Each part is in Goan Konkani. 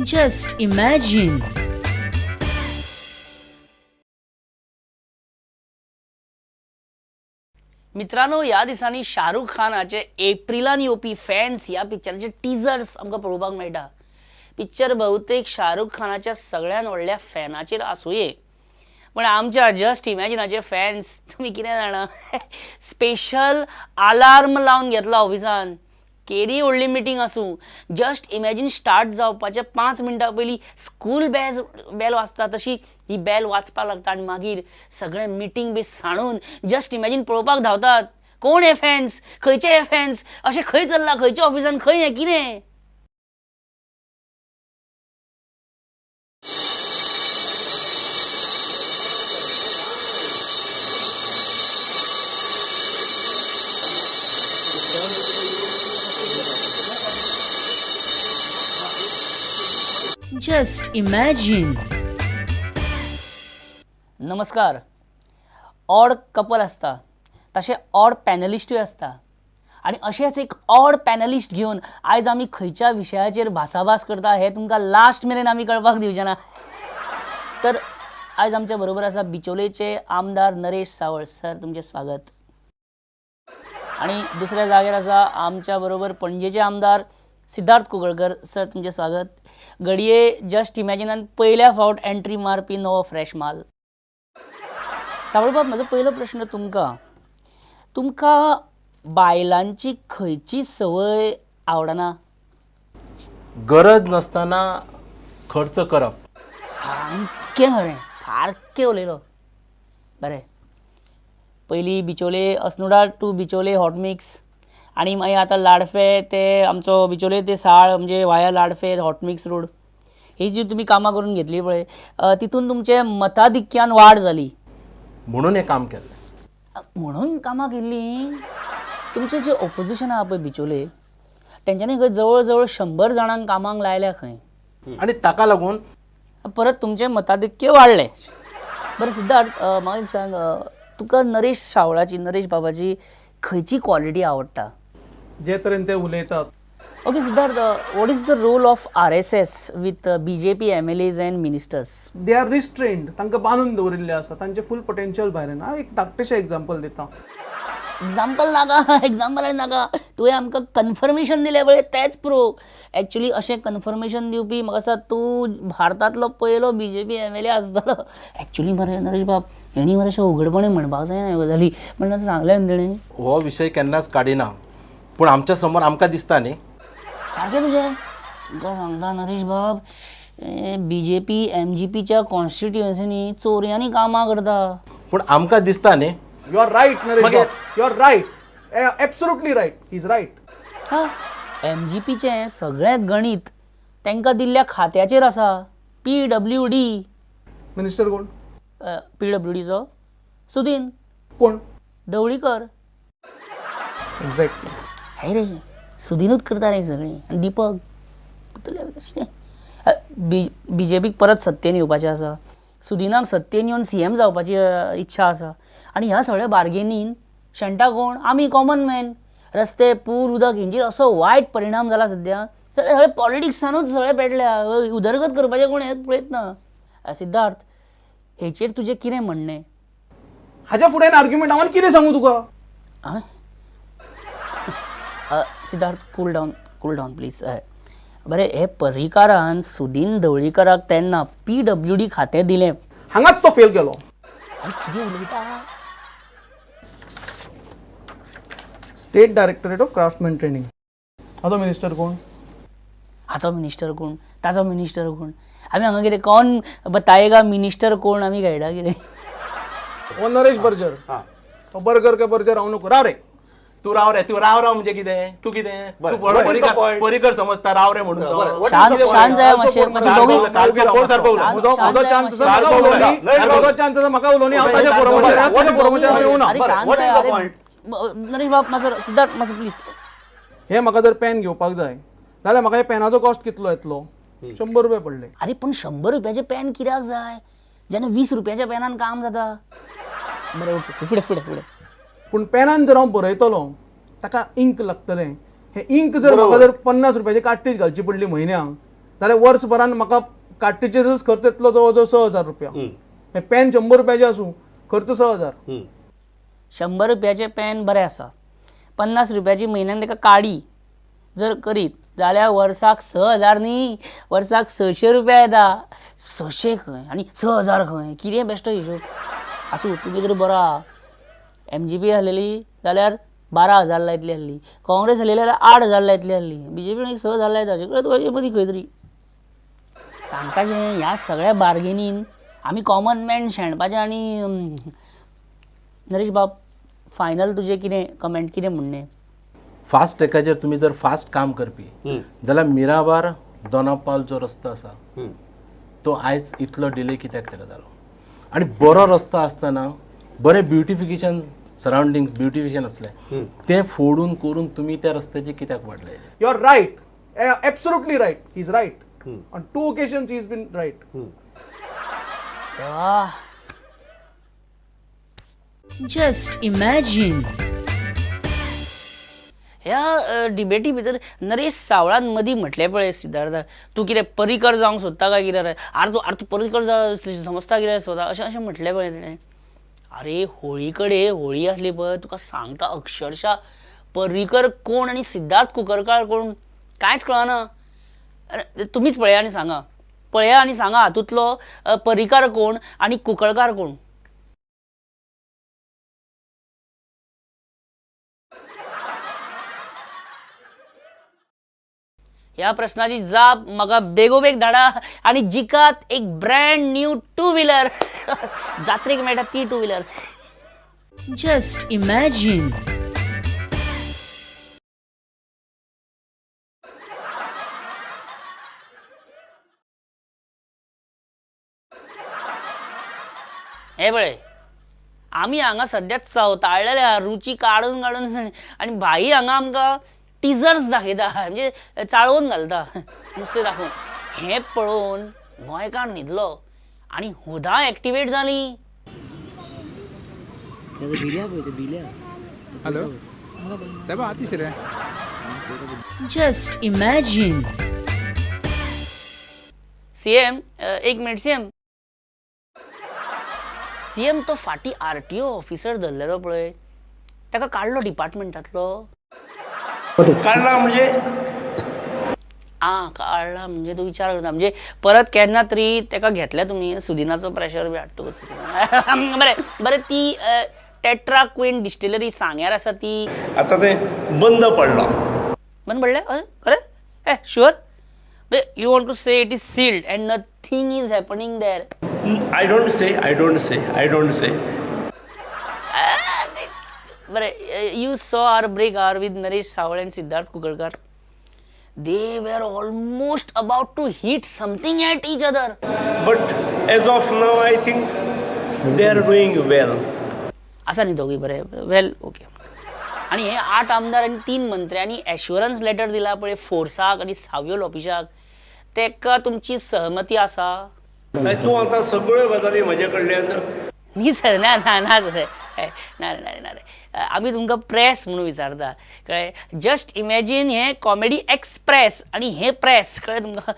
Just imagine. मित्रांनो, ह्या दिसांनी शाहरुख खानाचे एप्रिलान येवपी फॅन्स ह्या पिक्चराचे टिजर्स आमकां पळोवपाक मेळटा. पिक्चर बहुतेक शाहरुख खानाच्या सगळ्यान व्हडल्या फॅनाचेर आसुये, पण आमच्या जस्ट इमॅजिनाचे फॅन्स तुमी कितें जाणा, स्पेशल अलार्म लावन घेतला ऑफिसान. केदी व्हडली मिटींग आसूं, जस्ट इमॅजीन स्टार्ट जावपाच्या 5 मिनटां पयलीं स्कूल बेल वाजता तशी ही बेल वाजपाक लागता आनी मागीर सगळें मिटींग बी सांडून जस्ट इमॅजीन पळोवपाक धांवतात. कोण हे फॅन्स, खंयचे हे फॅन्स, अशें खंय चल्लां, खंयच्या ऑफिसान, खंय हें कितें? Just imagine. नमस्कार. ऑड कपल आसता तशें ऑड पॅनलिस्टूय आसता आनी अशेंच एक ऑड पॅनलिस्ट घेवन आयज आमी खंयच्या विशयाचेर भासाभास करता हें तुमकां लास्ट मेरेन आमी कळपाक दिवचे ना. तर आयज आमच्या बरोबर आसा बिचोलेचे आमदार नरेश सावळ. सर, तुमचें स्वागत. आनी दुसऱ्या जाग्यार आसा आमच्या बरोबर पणजेचे आमदार सिद्धार्थ कुंकळकर. सर, तुमचें स्वागत. घडये जस्ट इमॅजिनान पयल्या फावट एंट्री मारपी नवो फ्रेश माल. सावळबाब, म्हजो पयलो प्रश्न तुमकां, तुमकां बायलांची खंयची संवय आवडना? गरज नासतना खर्च करप. सामकें खरें, सारकें उलयलो. बरें, पयलीं Bicholim Assonora to Bicholim hot mix, आनी मागीर आतां लाडफे ते आमचो बिचोले ते साळ म्हणजे वाया लाडफे हॉट मिक्स रोड, ही जी तुमी कामां करून घेतली पळय, तितून तुमचे मताधिक्यान वाड जाली म्हणून हें काम केल्लें. म्हणून कामां केल्लीं. तुमचें जें ओपोजिशन आहा पळय बिचोले, तेंच्यांनी खंय जवळ जवळ 100 जाणांक कामांक लायल्या खंय, आनी ताका लागून परत तुमचें मताधिक्य वाडलें. बरें सिद्धार्थ, म्हाका एक सांग, तुका नरेश सावळाची, नरेश बाबाची खंयची क्वॉलिटी आवडटा? जे तरेन ते उलयतात. Okay Siddharth, what is the role of RSS with BJP MLAs and ministers? They are restrained, तांकां बांदून दवरिल्लें आसा, तांचें फूल पोटेन्शियल भायर येना. हांव एक धाकटेशें एग्जाम्पल दिता. एग्जाम्पल नाका, एग्जाम्पल नाका, तुवें आमकां कन्फर्मेशन दिलें पळय तेंच प्रो. एक्चुली अशें कन्फर्मेशन दिवपी म्हाका दिसता तूं भारतांतलो पयलो बीजेपी MLA आसतलो. एक्चुली मरे नरेश बाब, हेणी मरे अशें उघडपणे म्हणपाक जायना ह्यो गजाली, म्हणल्यार सांगलें न्ही तेणें. हो विशय केन्नाच काडिना, पूण आमच्या समोर आमकां दिसता न्ही. सारकें तुजें. तुमकां सांगता नरेश बाब, बीजेपी MGPच्या कॉन्स्टिट्युएन्सीनी चोरयांनी कामां करता. पूण आमकां दिसता न्ही. You are right Naresh बाब, you are right, absolutely right, he is right. हां, MGPचें सगळें गणीत तांकां दिल्ल्या खात्याचेर आसा. PWD. Minister कोण? PWDचो सुदीन कोण? धवळीकर. एक्झॅक्टली. हय रे, सुदीनूच करता रे सगळीं. आनी दीपक बीजेपीक परत सत्तेन येवपाचें आसा, सुदीनाक सत्तेन येवन CM जावपाची इच्छा आसा. आनी ह्या सगळ्या बार्गेनीन शेणटा कोण? आमी कॉमन मॅन. रस्ते, पूल, उदक हेंचेर असो वायट परिणाम जाला सद्या. सगळे सगळे पॉलिटिक्सानूच सगळे पेटल्या, उदरगत करपाचें कोण हें पळयत ना. सिद्धार्थ, हेचेर तुजें कितें म्हणणें? हाज्या फुडें आर्ग्युमेंट हांव कितें सांगू तुका? Siddharth, cool down, cool down please. बरें, हे पर्रीकारान सुदीन धवळीकराक तेन्ना PWD खातें दिलें, हांगाच तो फेल गेलो. आनी कितें उलयता? State directorate of craftsman training, हाचो मिनिस्टर कोण? हाचो मिनिस्टर कोण, ताचो मिनिस्टर कोण? आमी हांगा कितें कोण बतायेगा मिनिस्टर कोण आमी खेळटा कितें? हो नरेश बर्जर. तो बर्गर काय बर्जर हांव नको, राव रे तूं राव रे, तूं राव राव म्हणजे कितें? तूं कितें? तूं पर्रीकर समजता राव रे म्हणून. शांत शांत जाय मातशें, मातशें दोगूय. म्हजो चान्स आसा म्हाका उलोवनी, म्हजो चान्स आसा म्हाका उलोवनी. हांव ताज्या फोरमाचेर, तुज्या फोरमाचेर येवना. अरे शांत जाय नरेश बाब, मातसो सिद्धार्थ मातसो प्लीज. हे म्हाका जर पेन घेवपाक जाय जाल्यार म्हाका हे पेनाचो कॉस्ट कितलो येतलो? 100 रुपया पडले. अरे पण 100 रुपयाचें पेन कित्याक जाय जेन्ना 20 रुपयाच्या पेनान काम जाता? बरें, ओके, फुडें फुडें फुडें. पूण पेनान जर हांव बरयतलो ताका इंक लागतलें. हें इंक जर म्हाका जर 50 रुपयाची कार्ट्रीज घालची पडली म्हयन्याक जाल्यार वर्सभरान म्हाका कार्ट्रिजीचोच खर्च येतलो जवळ जवळ 6,000 रुपया. हें पेन 100 रुपयाचें आसूं, खर्च 6,000. 100 रुपयाचें पेन बरें आसा, 50 रुपयाची म्हयन्यान ताका काडी जर करीत जाल्यार वर्साक 6,000 न्ही, वर्साक 600 रुपया येता. 600 खंय आनी 6,000 खंय, कितें बेश्टो हिशोब. आसूं, तुमी तर बरो आहा. एमजीपी आसलेली जाल्यार 12,000 लायतली आसली, काँग्रेस आसलेली जाल्यार 8,000 लायतली आसली, बीजेपी एक 6,000 लायता. सगळें तुका मदीं खंय तरी सांगता कितें, ह्या सगळ्या बार्गेनीन आमी कॉमन मॅन शेणपाचें. आनी नरेश बाब, फायनल तुजें कितें कमेंट, कितें म्हणणें? फास्ट ट्रॅकाचेर तुमी जर फास्ट काम करपी जाल्यार मिराबार दोनापावल जो रस्तो आसा तो आयज इतलो डिले कित्याक ताका जालो? आनी बरो रस्तो आसतना बरें ब्युटिफिकेशन, सरावंडींग ब्युटिफिकेशन आसलें तें फोडून करून तुमी त्या रस्त्याचेर कित्याक वाडले? You are right, absolutely right. He is right on two occasions, he is been right. देवा. Just imagine. ह्या डिबेटी भितर नरेश सावळान मदीं म्हटलें पळय, सिद्धार्थ, तूं कितें परिकर जावंक सोदता काय कितें रे? आरे तूं, आरे तूं परिकर जा समजता कितें स्वता, अशें अशें म्हटलें पळय तेणें. अरे होळी कडेन होळी आसली पळय, तुका सांगता अक्षरशा पर्रीकर कोण आनी सिद्धार्थ कुकरकार कोण कांयच कळना. अरे तुमीच पळया आनी सांगा, पळया आनी सांगा हातूंतलो पर्रीकार कोण आनी कुंकळकार कोण. ह्या प्रश्नाची जाप म्हाका बेगोबेग धाडा आनी जिकात एक ब्रँड न्यू टू व्हिलर. जात्रेक मेळटा ती two wheeler. Just imagine. हे पळय, आमी हांगा सद्या चवताळलेल्या रुची काडून काडून आनी भाई हांगा आमकां टिजर्स दाखयता, म्हणजे चाळोवन घालता नुस्तें दाखोवन. हें पळोवन गोंयकार न्हिदलो आनी हुदां एक्टिवेट जाली. हॅलो साहेब, आतिश रे. Just imagine. CM, एक मिनिट सीएम. सीएम, तो फाटीं आरटीओ ऑफिसर धरलेलो पळय, ताका काडलो डिपार्टमेंटांतलो? काडला म्हणजे? आं, काडला म्हणजे तूं विचार करता म्हणजे परत केन्ना तरी ताका घेतले तुमी, सुदिनाचो प्रेशर बी हाडटा कसो. बरें बरें, ती टेट्रा क्वीन डिस्टिलरी सांग्यार आसा ती? आता ते बंद पडला. बंद पडलें? खरें? ए sure? You want to say it is sealed and nothing is happening there? I don't say, I don't say, I don't say. बरें, you saw our break hour with Naresh Saval and Siddharth Kunkalkar. They were almost about to hit something at each other. But as of now I think they are doing well. आसा न्ही दोगूय बरें? Well, okay. आनी हे 8 आमदार आनी 3 मंत्र्यांनी एश्युरन्स लेटर दिला पळय फोर्साक आनी सावियोल ऑफिसाक, तेका तुमची सहमती आसा? तूं आतां सगळ्यो गजाली म्हजे कडल्यान न्ही सर, ना ना ना सर, ना रे, ना रे, ना रे. आमी तुमकां प्रेस म्हणून विचारता, कळ्ळें? जस्ट इमॅजीन हें कॉमेडी एक्सप्रेस आनी हें प्रेस, कळ्ळें तुमकां?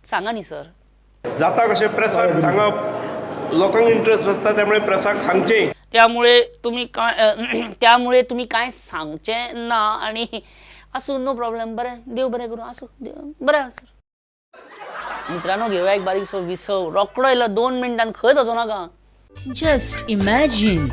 सांगा न्ही सर. जाता कशें, प्रेसाक सांगप, लोकांक इंट्रस्ट आसता, त्यामुळे प्रेसाक सांगचें. त्यामुळे तुमी कांय सांगचें ना. आनी आसूं, नो प्रॉब्लेम. बरें, देव बरें करूं. आसूं, देव बरें आसा सर. मित्रांनो, घेवया एक बारीकसो विसव. रोकडो येयलो 2 मिनटान, खंयच वचो नाका. Just imagine.